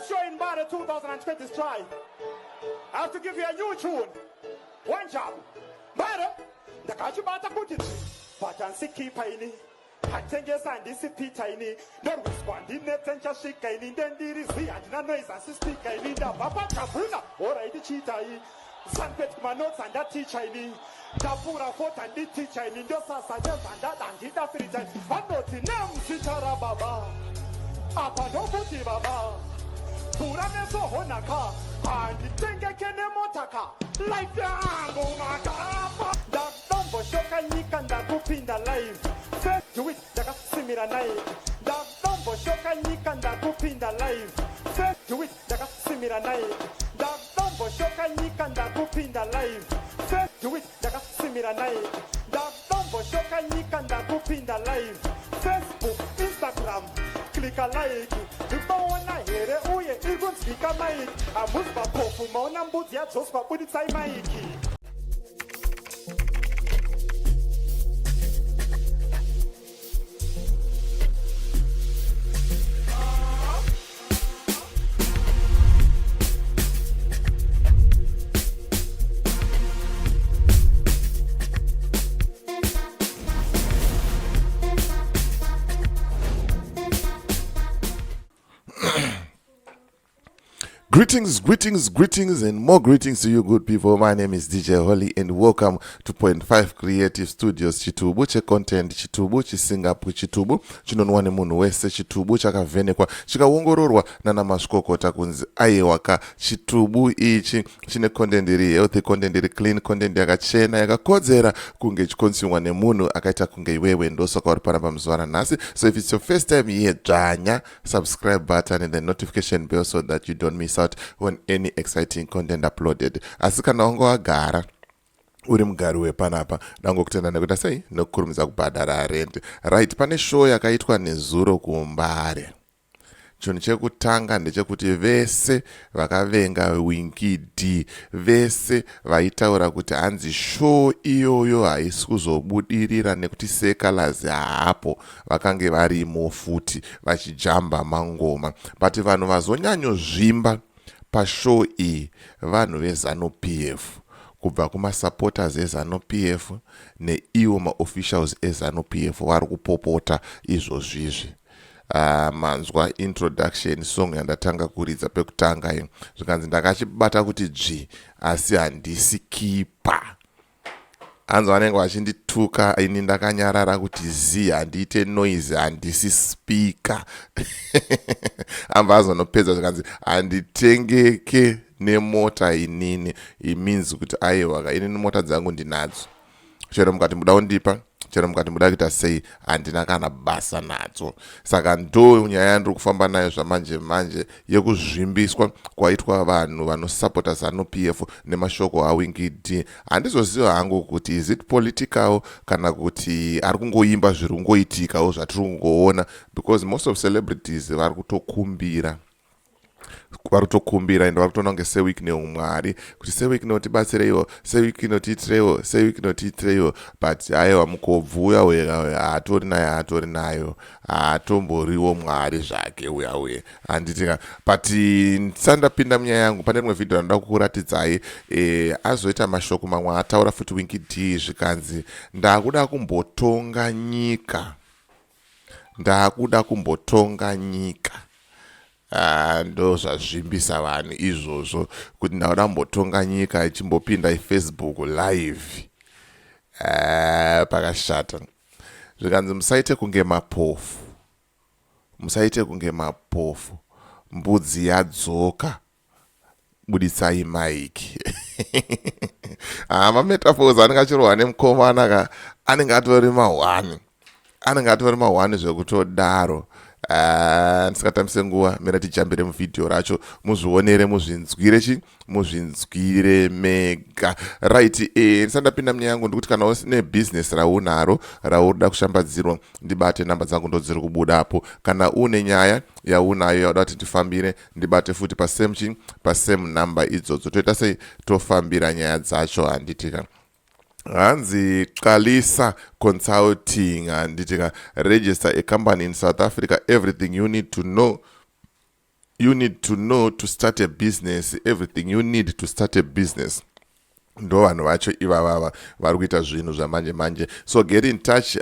First show in Mbare 2020 strike. I have to give you a new tune. One job. Mbare, ndakachibata kuti patansikipa ini hatengesa handisi pita ini ndorwiswa ndinetse ndichasvika ini ndendiri zi handina noise asi spika ini ndabva pagavhuna horaiti chiitai sanpet kumanotsi handaticha ini ndapfuura fot handiticha ini ndosasa nezvandada handida firita vanoti nemuzita rababa apa ndokuti baba vhura meso honaka handitengeke nemotaka life yangu makapa ndakudomboshoka nyika ndakupinda live First do it ndakasimira Nike ndakudomboshoka nyika ndakupinda live First do it ndakasimira Nike ndakudomboshoka nyika ndakupinda live First do it ndakasimira Nike ndakudomboshoka nyika ndakupinda live Facebook Instagram klika like ndikubaona here uye iri kunzwika maiki hamuzi mapofu maona mbudzi yadzoswa buditsai maiki. Greetings, greetings, greetings, and more greetings to you, good people. My name is DJ Holly, and welcome to Point 5 Creative Studios. Chitubu checontent, chitubu chisingapwi, chitubu chinonwa nemunhu wese, chitubu chakavhenekwa chikaongororwa nana mazvikokota kunzi aiwa ka chitubu ichi chine content iri healthy, content iri clean, content yakachena yakakodzera kunge ichikonsumwa nemunhu akaita kunge iwewe. Ndosaka uri panapa muzuva ranhasi. So if it's your first time here, dzvanya subscribe button and the notification bell so that you don't miss out on any exciting content uploaded. Asi kana wanga wagara uri mugari wepanapa, dangokutenda nekuita sei nekukurumidza kubhadhara rent. Right, pane show yakaitwa nezuro kuMbare. Chinhu chekutanga ndechekuti vese vakavenga Winky D, vese vaitaura kuti hanzi show iyoyo haisi kuzobudirira nekuti Sekalaz haapo, vakange varimo futi vachijamba mangoma. But vanhu vazonyanyozvimba pashow iyi vanhu veZanu PF, kubva kumasupporters eZanu PF neiwo maofficials eZanu PF vari kupopota izvozvizvi. Manzwa introduction song yandatanga kuridza pekutanga iyo, zvikanzi ndakachibata kuti dzvi asi handisi kipa. Hanzi vanenge vachindituka ini ndakanyarara kuti zi handiite noise, handisi speaker. Amba azonopedza zvikanzi handitengeke nemota inini. It means kuti aiwa, inini mota dzangu ndinadzo, chero mukati muda kundipa, chero mukati muda kuita sei, handina kana basa nadzo. Saka ndo nyaya yandiri kufamba nayo zvamanje manje yekuzvimbiswa kwaitwa vanhu vanosapota ZANU PF nemashoko aWinky D. Handizoziva hangu kuti is it political kana kuti ari kungoimba zviri kungoitikawo zvatiri kungoona, because most of celebrities vari kutokumbira, vari kutokumbira ende vari kutoona kunge seWicknell Mwari, kuti seWicknell tibatsireiwo, seWicknell tiitireiwo, seWicknell tiitireiwo. But aiwa, mukobvu uya uya haatori naye, haatori nayo, haatomboriwo Mwari zvake uya uye, handitika? But ndisati ndapinda munyaya yangu, pane rimwe vhidhio ranoda kukuratidzai. Azoita mashoko mamwe ataura futi Winky D, zvikanzi ndakuda kumbotonga nyika, ndakuda kumbotonga nyika. Ah, ndo zvazvimbisa vanhu izvozvo kuti ndakuda kumbotonga nyika, ichimbopinda iFacebook live. Ah, pakashata. Zvikanzi musaite kunge mapofu, musaite kunge mapofu, mbudzi yadzoka, buditsai maiki. Ah, mametaphors anenge achirohwa nemukomana ka anenge atori mahwani, anenge atori mahwani zvekutodaro. Ah, ndisingatambise nguva, mira tijambire muvhidhiyo racho muzvionere, muzvinzwire chi muzvinzwire mega. Right, ndisati ndapinda munyaya yangu, ndikuti kana usine bhizinesi raunaro rauri kushambadzirwa, ndibate, namba dzangu ndo dziri kubudapo. Kana une nyaya yaunayo yauda kuti tifambire, ndibate futi pasame chi pasame number idzodzo. Toita sei? Tofambira nyaya dzacho, handitika? Hanzi Qalisa Consulting, handitika? Register a company in South Africa, everything you need to know. You need to know to start a business, everything you need to start a business. Ndo vanhu vacho ivavava vari kuita zvinhu zvamanje manje. So get in touch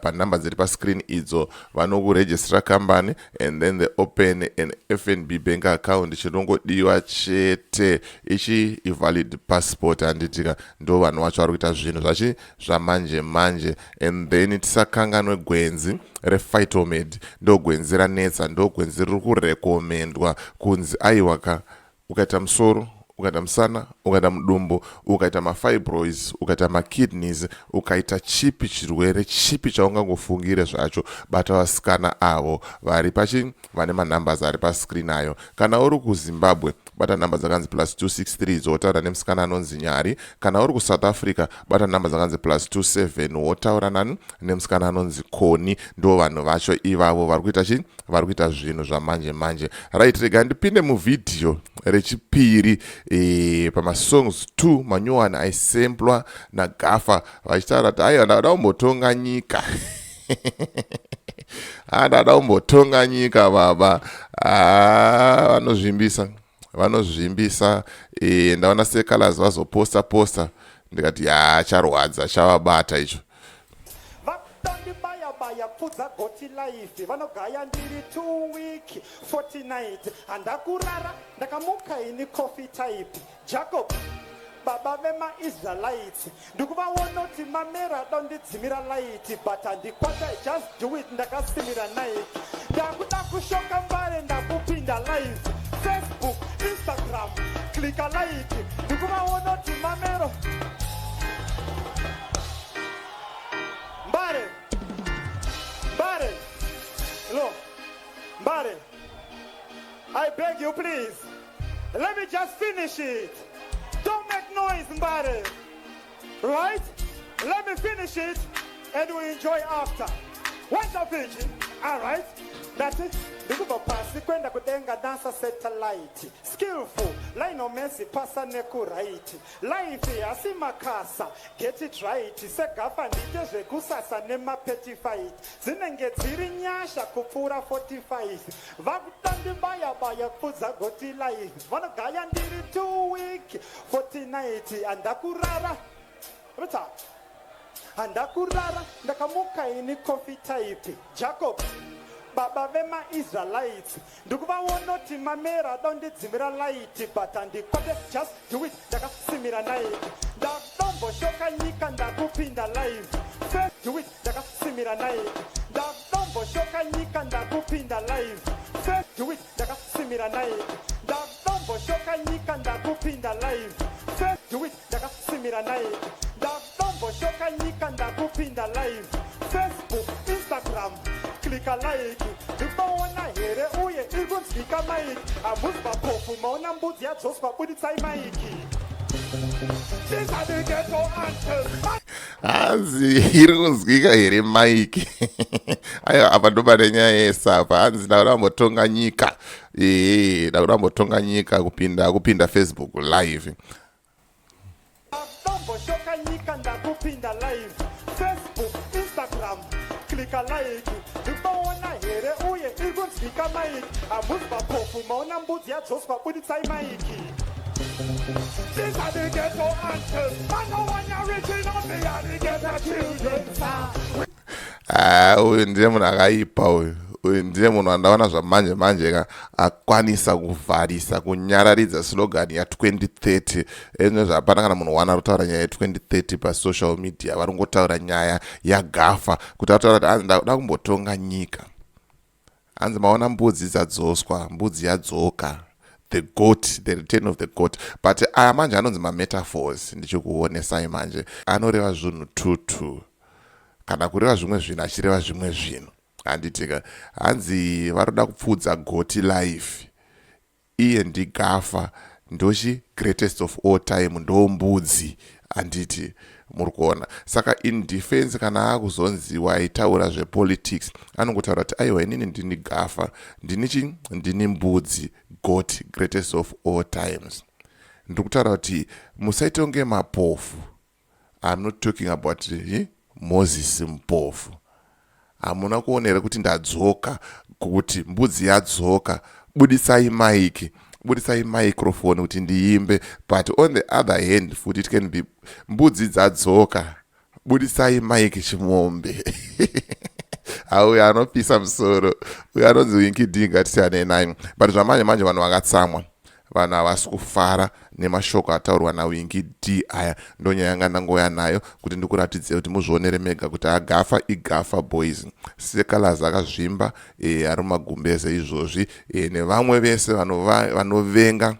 panhamba dziri pascreen idzo. Vanokuregistera company and then they open an FNB bank account. Chinongodiwa chete ichi ivalid passport, handitika? Ndo vanhu vacho vari kuita zvinhu zvachi zvamanje manje. And then tisakanganwe gwenzi rePhytomed. Ndo gwenzi ranetsa, ndo gwenzi riri kurekomendwa kunzi aiwaka, ukaita musoro, ukaita musana, ukaita mudumbu, ukaita mafibroids, ukaita makidneys, ukaita chipi chirwere chipi chaungangofungire zvacho, bata vasikana avo vari pachi vane manumbers ari pascreen ayo. Kana uri kuZimbabwe, bata nhamba dzakanzi +263, dzotaura nemusikana anonzi Nyari. Kana uri kuSouth Africa, bata nhamba dzakanzi +27, wotaura nani? Nemusikana anonzi Koni. Ndo vanhu vacho ivavo vari kuita chi vari kuita zvinhu zvamanje manje. Right, rega ndipinde muvhidhiyo rechipiri pamasongs 2 manyowani aisemplwa naGafa vachitaura kuti aiwa, ndada kumbotonga nyika, ndada kumbotonga nyika baba. Vanozvimbisa, vanozvimbisa. Ndaona secolors vazoposta posta, ndikati ya, charwadza chavabata icho. Vatondibayabaya pfudza goti life, vanogaya ndiri 2 week 49. Handakurara, ndakamuka ini coffee type. Jacob, baba vemaIsraelites, ndikuvaona kuti mamera dondidzimira light, but handikwata. Just do it, ndakasimira Nike. Ndakuda kushoka Mbare, ndakupinda live Facebook, Instagram, klika like. Ndikuvaona kuti mamero Mbare, Mbare, lo Mbare. I beg you, please, let me just finish it. Don't make noise, Mbare. Right, let me finish it and we enjoy after. What's up? All right, that's it. Ndikubva pasi kwenda kudenga, NASA satellite, skillful Lionel Messi, pasa nekuright. Life hasi makasa, get it right. SeGafa ndiite zvekusasa nemapetty fight, dzinenge dziri nyasha kupfuura 45. Vakutandibaya-baya pfudza goti life, vanogaya ndiri 2 week 49. Handakurara, Rita. Handakurara, ndakamuka ini coffee type. Jacob, baba vemaIsraelites, ndikuvaona kuti mamera dondidzimira light, but handikwate. Just do it, ndakasimira Nike. Ndadomboshoka nyika, ndakupinda live. First do it, ndakasimira Nike. Ndadomboshoka nyika, ndakupinda live. First do it, ndakasimira Nike. Ndadomboshoka nyika, ndakupinda live. First do it, ndakasimira Nike. Ndadomboshoka nyika, ndakupinda live Facebook, Instagram, klika like. Ndikuvaona here uye iri kunzwika mic? Hamuzi mapofu, maona mbudzi yadzoswa, buditsai mic. These are the ghetto anthems. Hanzi iri kunzwika here mic? Aiwa, apa ndo pane nyaya yese apa. Hanzi ndakuda kumbotonga nyika, ee, ndakuda kumbotonga nyika, kupinda Facebook live. Ndadomboshoka nyika, ndakupinda live Facebook, Instagram, klika like. Ndikuvaona here uye iri kunzwika mic? Hamuzi mapofu, maona mbudzi yadzoswa, buditsai mic. These are the ghetto anthems. Man, no one original, me are the ghetto children. Ah, uyu ndiye munhu akaipa uyu. Uyu ndiye munhu andaona zvamanje manje ka akwanisa kuvharisa, kunyararidza slogan ya2030. Eno zvapana kana munhu wana kutaura nyaya ye2030 pasocial media. Vari kungotaura nyaya yaGafa kuti ataura kuti hanzi ndakuda kumbotonga nyika. Hanzi maona mbudzi dzadzoswa, mbudzi yadzoka, the goat, the return of the goat. But aya manje anonzi mametaphors. Ndichikuonesai manje anoreva zvinhu tutu, kana kureva zvimwe zvinhu achireva zvimwe zvinhu, handitika? Hanzi varoda kupfuudza goti life, iye ndiGafa, ndochi greatest of all time, ndo mbudzi, handiti muri kuona? Saka in defense, kana akuzonzi waitaura zvepolitics, anongotaura kuti aiwa, inini ndini Gafa, ndini chi ndini mbudzi, goat, greatest of all times. Ndiri kutaura kuti musaite kunge mapofu. I'm not talking about Moses mupofu. Hamuna kuona here kuti ndadzoka, kuti mbudzi yadzoka? Budisai mic, budisai microphone kuti ndiimbe. But on the other hand futi, it can be mbudzi dzadzoka, budisai mic chimombe. Auyo anopisa musoro uyo anonzi Winky D, ngatisiyanei naye. But zvamanje manje vanhu vakatsamwa, vanhu havasi kufara nemashoko ataurwa naWinky D aya. Ndonyaya yanga ndangoya nayo kuti ndikuratidzei kuti muzvionere mega kuti agafa igafa boys. Seh Calaz akazvimba, ari mumagumbeze izvozvi, nevamwe vese vanovenga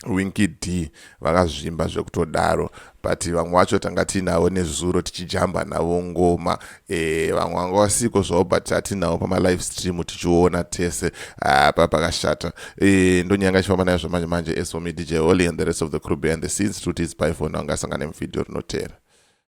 Winky D vakazvimba zvekutodaro. But vamwe vacho tanga tiinavo nezuro tichijamba navo ngoma, vamwe vanga vasiko zvavo, but tatinavo pamalive stream tichiona tese pa pakashata. Ndonyanga ichifamba nayo zvamanje manje. As for me, DJ Holly, and the rest of the crew behind the scenes, truth is by phone. Angasangane muvhidhiyo rinotera.